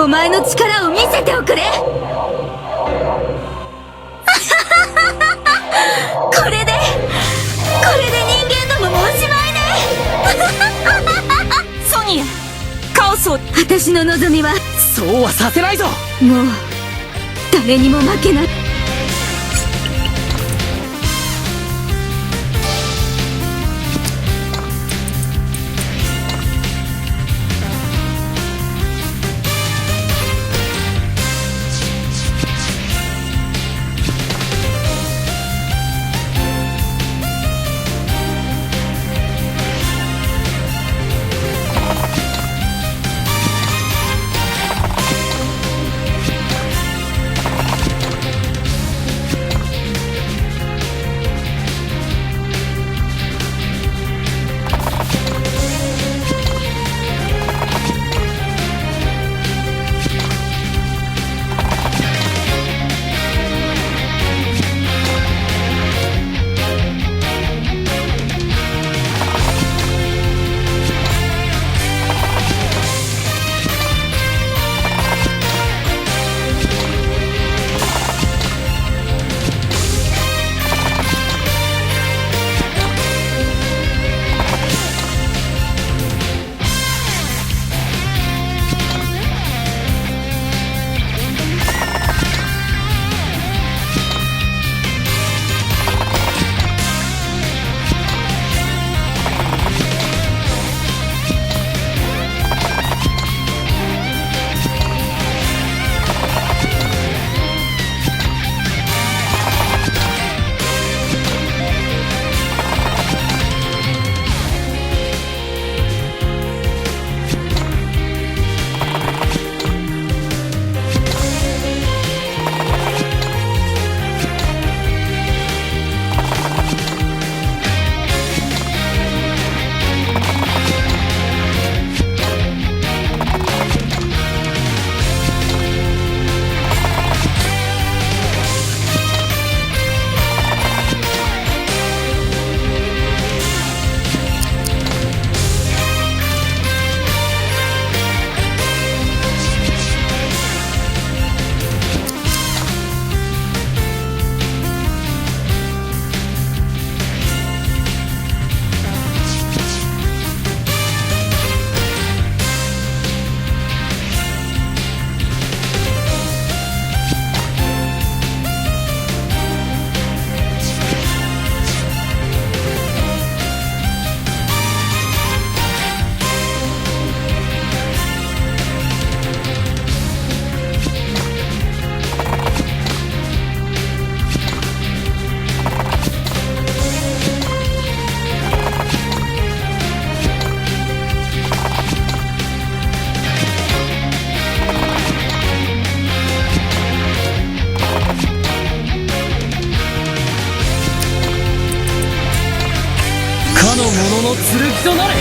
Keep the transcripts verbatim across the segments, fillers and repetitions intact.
お前の力を見せておくれ。これで、これで人間どももおしまいね。ソニア、カオスを。私の望みは、そうはさせないぞ。もう誰にも負けない。かの者の剣となれ。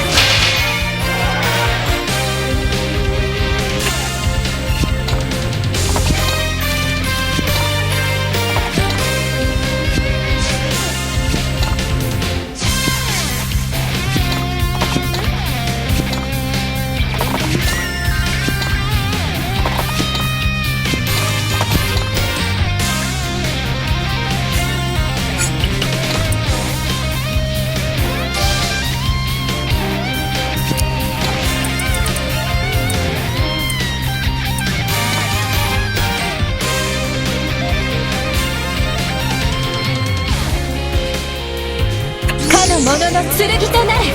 かの者の剣となれ。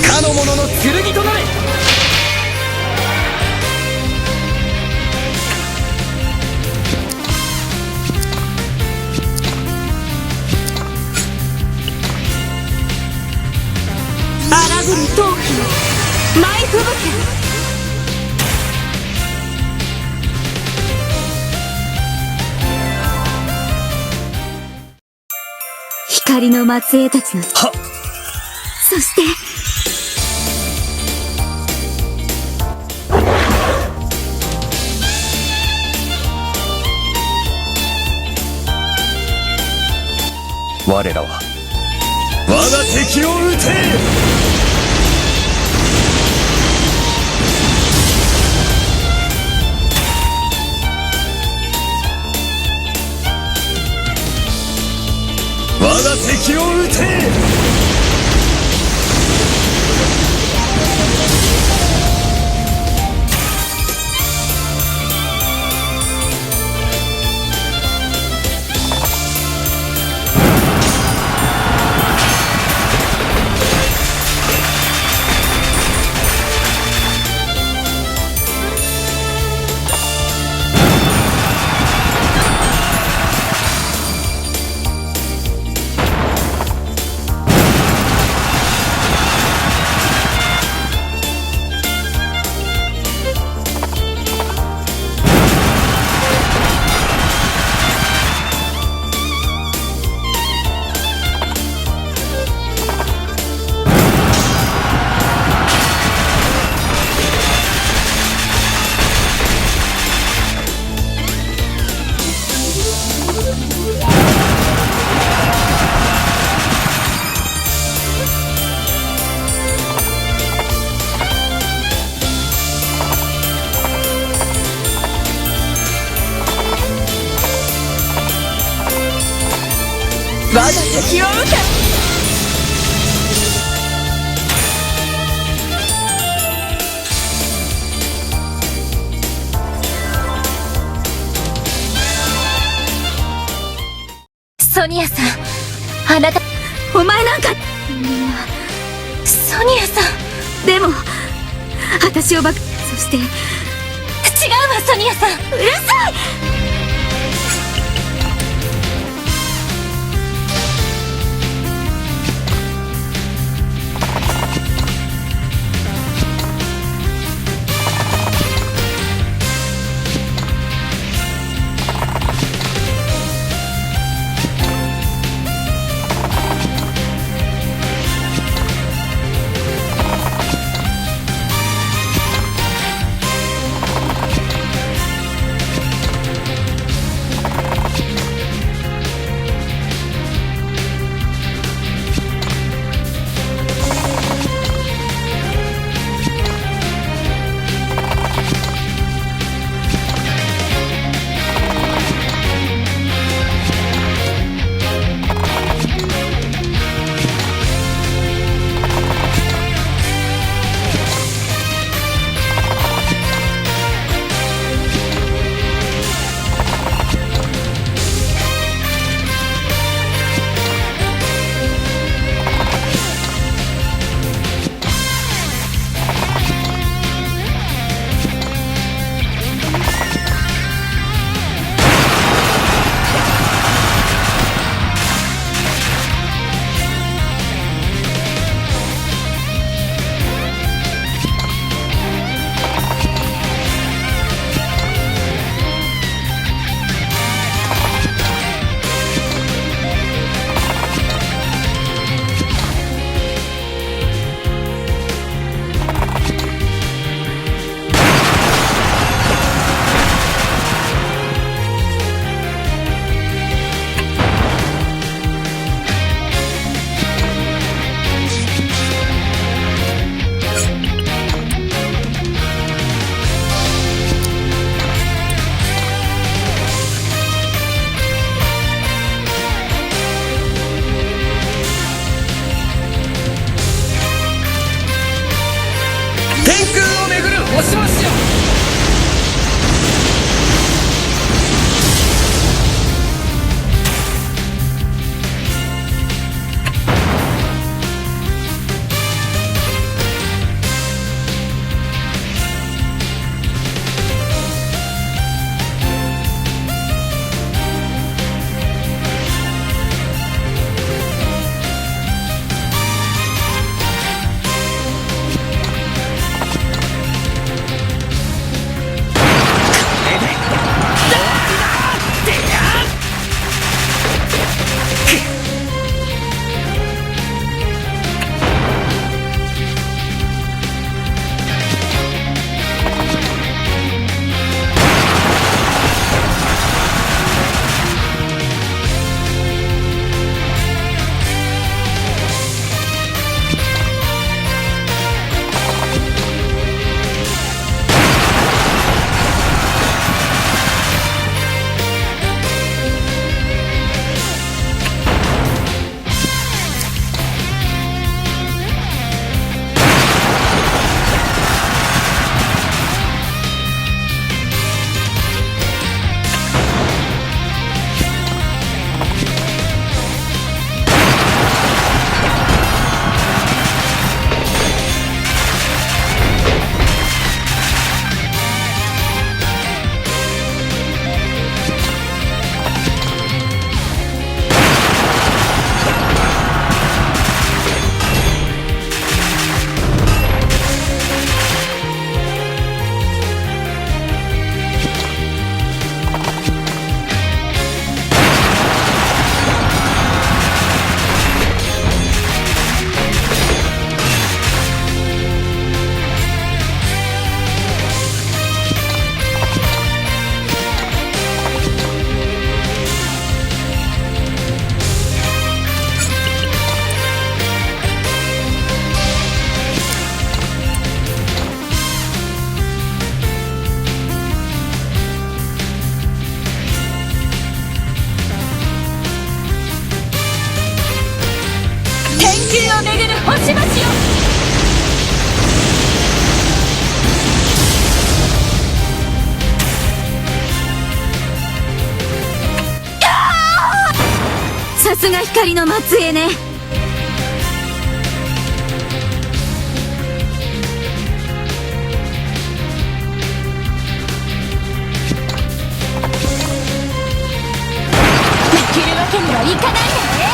かの者の剣となれ。光の末裔たちの、はっ。そして、我らは、我が敵を討て。我が敵を討て。我が敵を討て。ソニアさん、あなた、お前なんか、いや、ソニアさん。でも、私を爆、そして、違うわ、ソニアさん。うるさい！宙を巡る星々よ。さすが光の末裔ね。負けるわけにはいかないわね。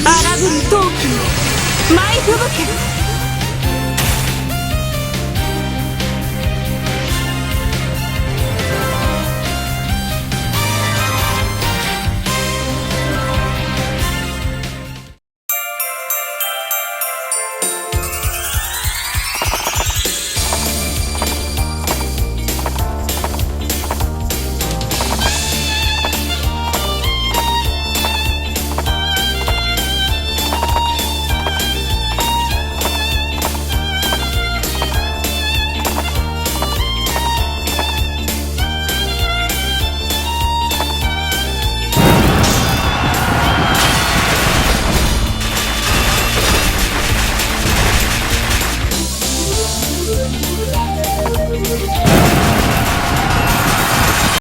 荒ぶる陶器の舞い吹雪け。